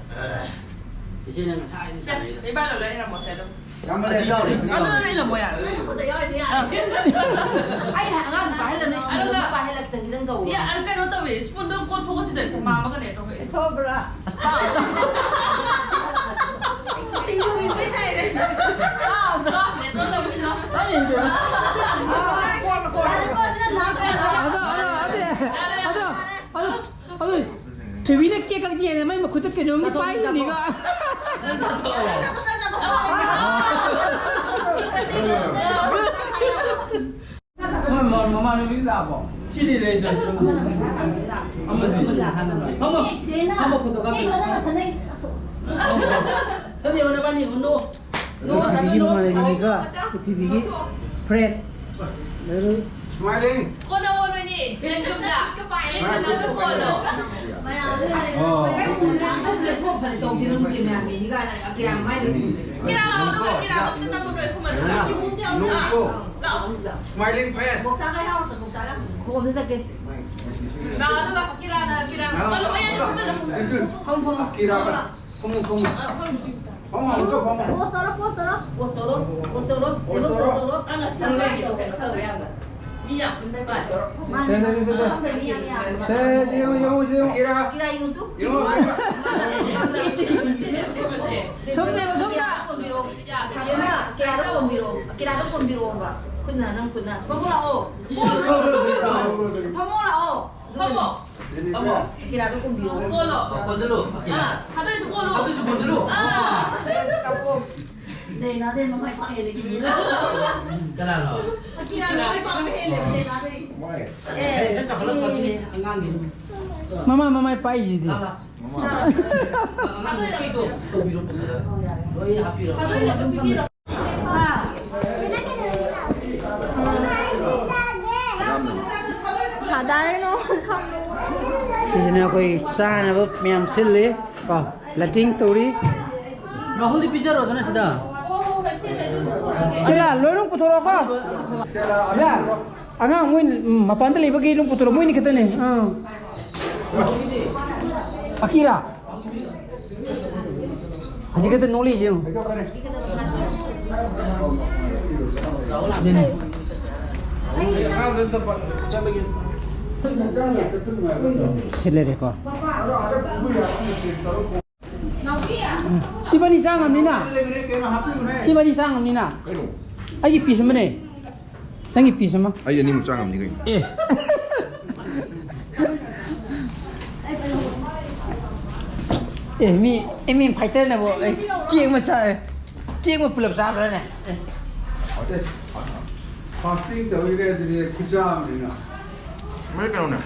ꯆꯤꯆꯦꯅ ꯉꯁꯥꯏꯗꯒꯤ ꯆꯥꯔꯛꯏꯗꯣ꯫ ꯏꯕꯥꯅꯤ ꯂꯣꯏ ꯏꯔꯝꯃꯣꯁꯦ ꯑꯗꯨꯝ꯫ ꯑꯗꯨ ꯌꯥꯎꯔꯤ, ꯑꯗꯨ ꯌꯥꯎꯔꯤ꯫ ꯂꯣꯏ ꯏꯔꯝꯃꯣ ꯌꯥꯔꯦ꯫ ꯅꯪ ꯈꯨꯠꯇ ꯌꯥꯎꯔꯤꯗꯤ ꯌꯥꯔꯦ꯫ ꯑꯥ꯫ ꯑꯩꯅ ꯑꯉꯥꯡꯗꯣ ꯄꯥꯏꯍꯜꯂꯅꯤ, ꯁ꯭ꯀꯨꯜꯗ ꯑꯗꯨꯒ ꯄꯥꯏꯍꯜꯂ ꯈꯤꯇꯪ ꯈꯤꯇꯪ ꯇꯧꯋꯣ꯫ ꯌꯥ, ꯑꯗꯨ ꯀꯩꯅꯣ ꯇꯧꯋꯦ, ꯁ꯭ꯄꯨꯟꯗꯣ ꯀꯣꯟ ꯊꯣꯛꯑꯁꯤ ꯇꯧꯔꯤꯁꯦ, ꯃꯥꯝꯃꯒꯅꯦ ꯇꯧꯋꯦ꯫ ꯊꯣꯛꯑꯕ꯭ꯔꯥ? ꯑꯁ, ꯇꯥ-, ꯁꯤꯡꯖꯨꯒꯤ ꯃꯩ ꯊꯥꯏꯅꯦ꯫ ꯀꯣꯟꯅꯦ, ꯀꯣꯟꯅ ꯃꯨꯠꯂꯣ꯫ ꯑꯩ ꯌꯦꯡꯒꯦ꯫ ꯑꯥ, ꯀꯣꯟꯅ, ꯀꯣꯟꯅ꯫ ꯑꯁ, ꯀꯣꯟꯁꯤꯅ ꯂꯥꯛꯇꯣꯏꯔꯥ? ꯑꯗꯣ, ꯑꯗꯣ, ꯑꯗꯣ, ꯑꯗꯣ, ꯑꯗꯣ, ꯑꯗꯣ, ꯊꯣꯏꯕꯤꯅ ꯀꯦꯛ ꯀꯛ ꯌꯦꯡꯉꯦ, ꯃꯥꯏ ꯃꯈꯨꯠꯇ ꯀꯩꯅꯣꯝꯗꯤ ꯄꯥꯏꯔꯤꯅꯤꯀꯣ꯫ ꯃꯣꯏ ꯃ-, ꯃꯃꯥꯟꯅꯕꯤ ꯂꯥꯛꯑꯕꯣ? ꯁꯤꯗꯤ ꯂꯩꯇ꯭ꯔꯦ꯫ ꯑꯃꯗꯤ ꯐꯝꯃꯣ, ꯐꯝꯃꯣ, ꯐꯣꯇꯣ ꯀꯥꯞꯄꯤ꯫ ꯆꯠꯂꯤꯕ ꯅꯕꯥꯅꯤ, ꯅꯣ꯫ ꯄ꯭ꯔꯤꯊꯤꯕꯤꯒꯤ ꯃꯃꯥꯟꯅꯕꯤꯅꯤꯀꯣ, ꯄ꯭ꯔꯤꯊꯤꯕꯤꯒꯤ friend꯫ Smiling. ꯀꯣꯟꯅ ꯑꯣꯟꯕꯅꯤ, ꯂꯦꯡꯖꯨꯝꯗ꯫ ꯂꯦꯡꯖꯨꯝꯗ ꯀꯣꯜꯂꯣ꯫ ꯑꯣ꯫ ꯀꯤꯔꯥ ꯂꯥꯛꯑꯣ, ꯑꯗꯨꯒ ꯀꯤꯔꯥ ꯈꯛꯇ ꯅꯝꯃꯨ, ꯅꯣꯏ ꯑꯍꯨꯝ ꯑꯗꯨꯒ꯫ ꯅꯣꯛꯎꯀꯣ꯫ ꯂꯥꯛꯑꯣ꯫ Smiling face. ꯈꯣꯡ ꯑꯝꯇ ꯆꯠꯀꯦ꯫ ꯂꯥꯛꯑꯣ, ꯑꯗꯨꯒ ꯀꯤꯔꯥꯅ, ꯀꯤꯔꯥ꯫ ꯂꯥꯛꯑꯣ, ꯂꯥꯛꯑꯣ, ꯂꯥꯛꯑꯣ꯫ ꯐꯝꯃꯣ, ꯐꯝꯃꯣ꯫ ꯀꯤꯔꯥ꯫ ꯐꯝꯃꯣ, ꯐꯝꯃꯣ꯫ ꯐꯝꯃꯣ, ꯐꯝꯃꯣ, ꯐꯝꯃꯣ꯫ Pose ꯇꯧꯔꯣ, pose ꯇꯧꯔꯣ꯫ Pose ꯇꯧꯔꯣ, pose ꯇꯧꯔꯣ꯫ Pose ꯇꯧꯔꯣ꯫ Pose ꯇꯧꯔꯣ꯫ ꯑ, ꯉꯁꯤ ꯀꯩꯅꯣ ꯇꯧꯋꯦ, ꯌꯥꯝꯅ꯫ ꯃꯤ ꯌꯥꯝ ꯄꯨꯟꯕꯩ ꯃꯥꯜꯂꯦ꯫ ꯁꯦ, ꯁꯦ, ꯁꯦ, ꯁꯦ, ꯁꯦ꯫ ꯃꯤ ꯌꯥꯝ ꯌꯥꯝ ꯁꯦ, ꯁꯦ, ꯌꯦꯡꯉꯣ, ꯌꯦꯡꯉꯣ, ꯁꯦ, ꯌꯦꯡꯉꯣ꯫ ꯑꯀꯤꯔꯥ, ꯌꯦꯡꯉꯣ, ꯑꯀꯤꯔꯥ꯫ ꯁꯣꯝꯗ ꯌꯦꯡꯉꯣ, ꯁꯣꯝꯗ꯫ ꯑꯀꯤꯔꯥꯗ ꯀꯣꯟꯕꯤꯔꯣ꯫ ꯑꯀꯤꯔꯥꯗ ꯀꯣꯟꯕꯤꯔꯣꯕ꯫ ꯈꯨꯠꯅ, ꯅꯪ ꯈꯨꯠꯅ꯫ ꯐꯝꯃꯣ ꯂꯥꯛꯑꯣ꯫ ꯐꯝꯃꯣ ꯂꯥꯛꯑꯣ꯫ ꯐꯝꯃꯣ꯫ ꯑꯀꯤꯔꯥꯗ ꯀꯣꯟꯕꯤꯔꯣ꯫ ꯀꯣꯜꯂꯣ꯫ ꯀꯣꯟꯁꯤꯜꯂꯨ, ꯑꯀꯤꯔꯥ꯫ ꯑꯥ, ꯊꯥꯗꯣꯏꯁꯨ ꯀꯣꯜꯂꯣ꯫ ꯊꯥꯗꯣꯏꯁꯨ ꯀꯣꯟꯁꯤꯜꯂꯨ꯫ ꯑꯥ꯫ ꯅꯦ, ꯅꯥꯗꯦ, ꯃꯃꯥꯏ ꯄꯥꯛꯑꯦ, ꯂꯩꯈꯤꯕꯅꯤ꯫ ꯀꯅꯥꯅꯣ? ꯑꯀꯤꯔꯥ ꯃꯃꯥꯏ ꯄꯥꯛꯑꯦ, ꯂꯩꯈꯤꯕꯅꯤ꯫ ꯅꯦ, ꯅꯥꯗꯦ꯫ ꯑꯦ, ꯈꯔ ꯆꯥꯎꯈꯠꯂꯛꯄꯒꯤꯅꯦ, ꯑꯉꯥꯡꯒꯤꯅꯤ꯫ ꯃꯃꯥ, ꯃꯃꯥꯏ ꯄꯥꯛꯏꯁꯤꯗꯤ꯫ ꯂꯥ, ꯂꯥ꯫ ꯃꯃꯥ꯫ ꯑꯉꯥꯡ ꯅꯨꯄꯤꯗꯣ ꯇꯧꯕꯤꯔꯣ, ꯐꯖꯅ꯫ ꯂꯣꯏ ꯍꯥꯞꯄꯤꯔꯣ꯫ ꯊꯥꯗꯣꯏꯅ ꯄꯤꯕꯤꯔꯣ꯫ ꯀꯗꯥꯏꯅꯣ? ꯁꯤꯁꯤꯅ ꯑꯩꯈꯣꯏ ꯆꯥꯅꯕ ꯃꯌꯥꯝ ꯁꯤꯜꯂꯤ ꯀꯣ, ꯂꯥꯏꯇꯤꯡ ꯇꯧꯔꯤ꯫ ꯔꯥꯍꯨꯜꯗꯤ ꯄꯤꯖꯔꯣꯗꯅ ꯁꯤꯗ꯫ ꯁꯤꯗ ꯂꯣꯏꯅ ꯄꯨꯊꯣꯔꯛꯑꯣꯀꯣ꯫ ꯁꯤꯗ ꯑꯉꯥꯡ ꯃꯣꯏ, ꯎꯝ, ꯃꯄꯥꯟꯗ ꯂꯩꯕꯒꯤ ꯑꯗꯨꯝ ꯄꯨꯊꯣꯔꯛꯑꯣ, ꯃꯣꯏꯅꯤ ꯈꯛꯇꯅꯦ꯫ ꯑꯥ꯫ ꯑꯀꯤꯔꯥ? ꯍꯧꯖꯤꯛ ꯈꯛꯇ ꯅꯣꯛꯂꯛꯏꯁꯦ ꯌꯦꯡꯉꯨ꯫ ꯑꯗꯨꯅꯦ꯫ ꯁꯤ ꯂꯩꯔꯦꯀꯣ꯫ ꯁꯤꯕꯅꯤ ꯆꯥ ꯉꯝꯅꯤꯅ? ꯁꯤꯕꯅꯤ ꯆꯥ ꯉꯝꯅꯤꯅ? ꯑꯩꯒꯤ ꯄꯤꯁ ꯑꯃꯅꯦ꯫ ꯅꯪꯒꯤ ꯄꯤꯁ ꯑꯃ꯫ ꯑꯩ ꯑꯅꯤꯃꯨꯛ ꯆꯥ ꯉꯝꯅꯤ ꯀꯩꯅꯣ꯫ ꯑꯦ꯫ ꯑꯦ, ꯃꯤ, ꯑꯦ, ꯃꯤ ꯐꯥꯏꯇꯔꯅꯕꯨ, ꯑꯦ, ꯀꯦꯛ ꯑꯃ ꯆꯥ-, ꯑꯦ, ꯀꯦꯛ ꯑꯃ ꯄꯨꯂꯞ ꯆꯥꯕ꯭ꯔꯥꯅꯦ? ꯑꯦ꯫ ꯐꯥꯁꯇꯤꯡ ꯇꯧꯔꯤꯈꯩ ꯑꯗꯨꯗꯤ ꯈꯨꯆꯥ ꯑꯃꯅꯤꯅ꯫ ꯃꯣꯏ ꯀꯩꯅꯣꯅꯦ꯫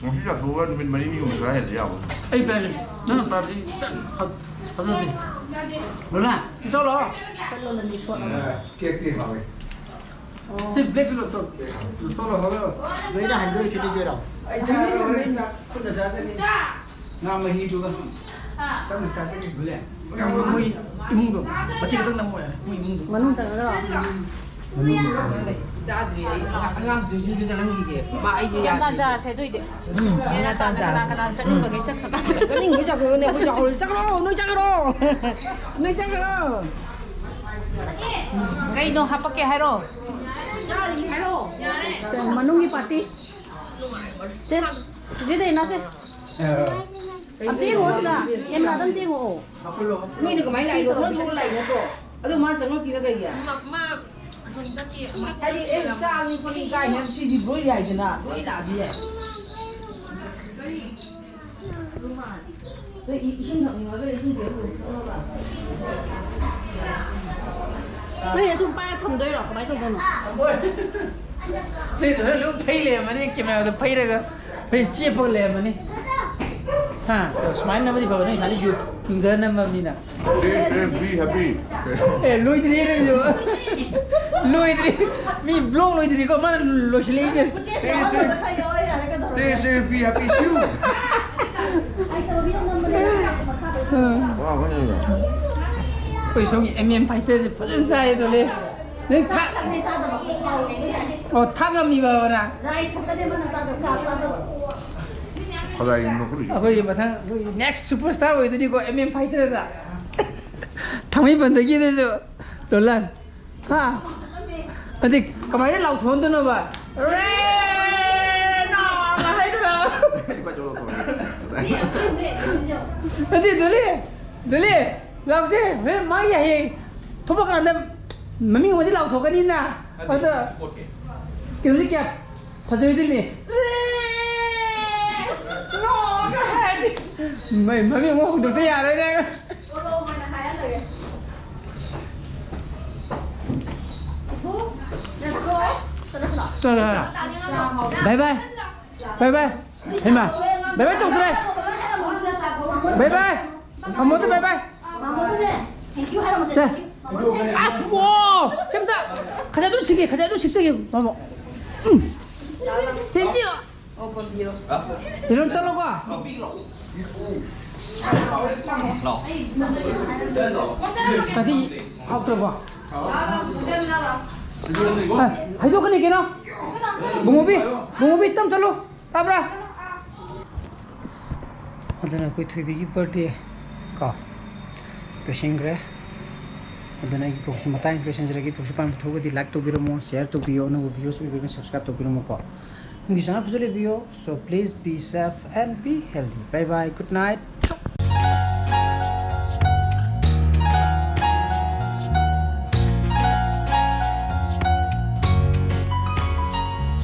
ꯉꯁꯤ ꯆꯥꯊꯣꯛꯑꯒ ꯅꯨꯃꯤꯠ ꯃꯔꯤꯅꯤꯒꯨꯝꯕ ꯆꯥ ꯍꯦꯜꯂꯗꯤ ꯌꯥꯕ꯫ ꯑꯩ ꯄꯦꯜꯂꯦ꯫ ꯅꯪꯅ ꯄꯥꯕꯗꯤ ꯆꯠ-, ꯐ-, ꯐꯖꯗꯦ꯫ ꯂꯣꯅꯥ, ꯆꯠꯂꯣ꯫ ꯀꯦꯛꯇꯤ ꯍꯥꯎꯋꯦ꯫ ꯁꯤ ꯕ꯭ꯂꯦꯛꯁꯤ ꯂꯧꯊꯣꯛ-, ꯂꯧꯊꯣꯛꯂꯣ, ꯍꯧꯔꯣ꯫ ꯅꯣꯏꯅ ꯍꯟꯗꯣꯏꯔꯣ, ꯁꯤꯗꯣꯏꯔꯣ? ꯑꯩ ꯆꯥꯔꯔꯣꯏ, ꯍꯣꯔꯦꯟ ꯆꯥꯛ ꯈꯨꯠꯅ ꯆꯥꯖꯅꯤ꯫ ꯉꯥ ꯃꯍꯤꯗꯨꯒ ꯇꯞꯅ ꯆꯥꯖꯒꯦ꯫ ꯃꯣꯏ ꯏꯃꯨꯡꯗꯣ ꯃꯇꯦꯛ ꯈꯛꯇꯪ ꯅꯝꯃꯣ ꯌꯥꯔꯦ, ꯃꯣꯏ ꯏꯃꯨꯡꯗꯣ꯫ ꯃꯅꯨꯡ ꯆꯪꯒꯗ꯭ꯔꯣ? ꯆꯥꯗ꯭ꯔꯤ ꯑꯩ꯫ ꯑꯉꯥꯡ ꯇꯨꯏꯁꯟꯗꯨ ꯆꯠꯍꯟꯈꯤꯒꯦ꯫ ꯃꯥ ꯑꯩꯒꯤ ꯌꯥꯗ꯭ꯔꯤ꯫ ꯆꯥꯔꯁꯦ ꯑꯗꯨꯏꯗꯤ꯫ ꯎꯝ, ꯌꯥ ꯇꯥꯟ ꯀꯅꯥ ꯆꯥꯔꯁꯦ꯫ ꯀꯅꯥ ꯆꯠꯅꯤꯡꯕꯒꯩ ꯆꯠꯈ꯭ꯔꯀꯥꯟꯗ꯫ ꯆꯠꯅꯤꯡꯕꯒꯩ ꯆꯠꯈ꯭ꯔꯣꯅꯦ, ꯑꯩꯈꯣꯏ ꯆꯥꯍꯧꯔꯁꯤ꯫ ꯆꯠꯈ꯭ꯔꯣ, ꯅꯣꯏ ꯆꯠꯈ꯭ꯔꯣ꯫ ꯅꯣꯏ ꯆꯠꯈ꯭ꯔꯣ꯫ ꯀꯩꯅꯣ ꯍꯥꯄꯛꯀꯦ ꯍꯥꯏꯔꯣ? ꯍꯥꯏꯔꯣ꯫ ꯃꯅꯨꯡꯒꯤ ꯄꯥꯔꯇꯤ꯫ ꯁꯦ, ꯆꯤꯆꯦ ꯗꯥꯏꯅꯥ ꯁꯦ꯫ ꯑꯝꯇ ꯌꯦꯡꯉꯣ ꯁꯤꯗ꯫ ꯑꯦꯝꯂꯥꯗ ꯑꯝꯇ ꯌꯦꯡꯉꯣ꯫ ꯅꯣꯏꯅ ꯀꯃꯥꯏꯅ ꯂꯥꯛꯏꯅꯣ? ꯊꯣꯡ ꯊꯣꯡ ꯂꯥꯛꯏ ꯅꯠꯇ꯭ꯔꯣ? ꯑꯗꯨ ꯃꯥ ꯆꯪꯉꯛꯇ꯭ꯔꯤꯅ ꯀꯩꯒꯤ? ꯃꯥ, ꯃꯥ ꯑꯗꯨꯝ ꯆꯠꯈꯤ꯫ ꯍꯥꯏꯗꯤ, ꯑꯦ, ꯆꯥꯕꯅꯤ ꯈꯣꯠꯅꯤ ꯀꯥꯏꯅ ꯁꯤꯗꯤ ꯂꯣꯏ ꯌꯥꯏꯗꯅ, ꯂꯣꯏ ꯂꯥꯛꯑꯗꯤ ꯌꯥꯏ꯫ ꯅꯣꯏ ꯏ-, ꯏꯁꯤꯡ ꯊꯛꯅꯤꯡꯉꯒ ꯏꯁꯤꯡ ꯄꯤꯔꯛꯑꯣ, ꯊꯛꯅꯕ꯫ ꯅꯣꯏ ꯑꯁꯨꯝ ꯄꯥꯏꯔ ꯊꯝꯗꯣꯏꯔꯣ? ꯀꯃꯥꯏꯅ ꯇꯧꯗꯣꯏꯅꯣ? ꯅꯣꯏꯗꯣ ꯂꯣꯏ ꯐꯩ ꯂꯩꯔꯝꯃꯅꯤ, ꯀꯦꯃꯦꯔꯥꯗꯣ ꯐꯩꯔꯒ ꯐꯩ ꯆꯦꯞꯄꯒ ꯂꯩꯔꯝꯃꯅꯤ꯫ ꯍꯥ? ꯁꯨꯃꯥꯏꯅ ꯅꯝꯃꯗꯤ ꯐꯕ, ꯅꯣꯏ ꯁꯨꯃꯥꯏꯅ ꯌꯨ-, ꯌꯨꯡꯊꯔ ꯅꯝꯃꯕꯅꯤꯅ꯫ Stay safe, be happy. ꯑꯦ, ꯂꯣꯏꯗ꯭ꯔꯤ ꯅꯪꯁꯨ꯫ ꯂꯣꯏꯗ꯭ꯔꯤ꯫ ꯃꯤ vlog ꯂꯣꯏꯗ꯭ꯔꯤꯀꯣ, ꯃꯥꯅ ꯂꯣꯏꯁꯤꯜꯂꯛꯏꯁꯦ꯫ Stay safe. Stay safe, be happy too. ꯋꯥ ꯐꯖꯅ ꯉꯥꯡꯉꯣ꯫ ꯑꯩꯈꯣꯏ ꯁꯣꯝꯒꯤ M M fighter ꯁꯦ ꯐꯖꯅ ꯆꯥꯏꯌꯦ, ꯗꯣꯂꯤ꯫ ꯅꯪ ꯊꯥ-, ꯑꯣ, ꯊꯥꯛ ꯉꯝꯃꯤꯕ ꯅꯪ? ꯈꯖꯥꯏ ꯅꯣꯛꯈꯠꯂꯤꯁꯦ꯫ ꯑꯩꯈꯣꯏꯒꯤ ꯃꯊꯪ, ꯑꯩꯈꯣꯏꯒꯤ next superstar ꯑꯣꯏꯗꯣꯏꯅꯤꯀꯣ, M M fighter ꯗ꯫ ꯊꯥꯡꯃꯩꯕꯟꯗꯒꯤ ꯑꯗꯨꯁꯨ ꯗꯣꯂꯟ꯫ ꯍꯥ? ꯑꯗꯤ ꯀꯃꯥꯏꯅ ꯂꯥꯎꯊꯣꯛꯍꯟꯗꯣꯏꯅꯣꯕ? ꯔꯦ ꯅꯥ ꯍꯥꯏꯗꯣꯏꯔꯣ? ꯑꯗꯤ ꯗꯣꯂꯤ, ꯗꯣꯂꯤ, ꯂꯥꯎꯁꯦ꯫ ꯍꯣꯔꯦꯟ ꯃꯥꯒꯤ ꯍꯌꯦꯡ ꯊꯣꯛꯄ ꯀꯥꯟꯗ ꯃꯃꯤꯡ ꯑꯃꯗꯤ ꯂꯥꯎꯊꯣꯛꯀꯅꯤꯅ꯫ ꯑꯗꯣ ꯀꯩꯅꯣꯁꯦ ꯀꯌꯥ ꯐꯖꯔꯣꯏꯗꯣꯏꯅꯦ꯫ ꯔꯦ ꯅꯣꯒ ꯍꯥꯏꯔꯗꯤ ꯃꯩ ꯃꯃꯤꯡ ꯑꯃꯨꯛ ꯍꯣꯡꯗꯣꯛꯇ ꯌꯥꯔꯣꯏꯅꯦ꯫ ꯆꯠꯂꯣ, ꯆꯠꯂꯣ꯫ ꯕꯥꯏ ꯕꯥꯏ꯫ ꯕꯥꯏ ꯕꯥꯏ꯫ ꯍꯩꯃꯥ꯫ ꯕꯥꯏ ꯕꯥꯏ ꯇꯧꯈ꯭ꯔꯦ꯫ ꯕꯥꯏ ꯕꯥꯏ꯫ ꯃꯥꯃꯣꯗ ꯕꯥꯏ ꯕꯥꯏ꯫ ꯁꯦ꯫ ꯑꯁ, ꯑꯣ! ꯁꯤ ꯑꯝꯇ ꯈꯖꯥꯏ ꯑꯗꯨꯝ ꯁꯤꯛꯀꯦ, ꯈꯖꯥꯏ ꯑꯗꯨꯝ ꯁꯤꯛꯆꯒꯦ, ꯃꯥꯃꯣ꯫ ꯎꯝ꯫ Thank you꯫ ꯁꯤꯔꯝ ꯆꯠꯂꯣꯀꯣ꯫ ꯀꯔꯤ ꯍꯥꯎꯇ꯭ꯔꯕꯣ? ꯑ, ꯍꯥꯏꯗꯣꯛꯀꯅꯤ ꯀꯩꯅꯣ꯫ ꯕꯨꯡꯉꯣꯕꯤ, ꯕꯨꯡꯉꯣꯕꯤ, ꯇꯞ ꯆꯠꯂꯨ꯫ ꯇꯥꯕ꯭ꯔꯥ? ꯑꯗꯨꯅ ꯑꯩꯈꯣꯏ ꯊꯣꯏꯕꯤꯒꯤ birthday ꯀꯣ ꯂꯣꯏꯁꯤꯟꯈ꯭ꯔꯦ꯫ ꯑꯗꯨꯅ ꯑꯩꯒꯤ vlogꯁꯤ ꯃꯇꯥꯡ ꯂꯣꯏꯁꯤꯟꯖꯔꯒꯦ꯫ Vlogꯁꯤ ꯄꯥꯝꯕ ꯊꯣꯛꯑꯒꯗꯤ like ꯇꯧꯕꯤꯔꯝꯃꯣ, share ꯇꯧꯕꯤꯌꯣ, ꯑꯅꯧꯕ videos ꯑꯣꯏꯕꯅ subscribe ꯇꯧꯕꯤꯔꯝꯃꯣꯀꯣ꯫ ꯅꯪꯒꯤ channel ꯐꯖ ꯂꯩꯕꯤꯌꯣ꯫ So please be safe and be healthy. Bye bye, good night.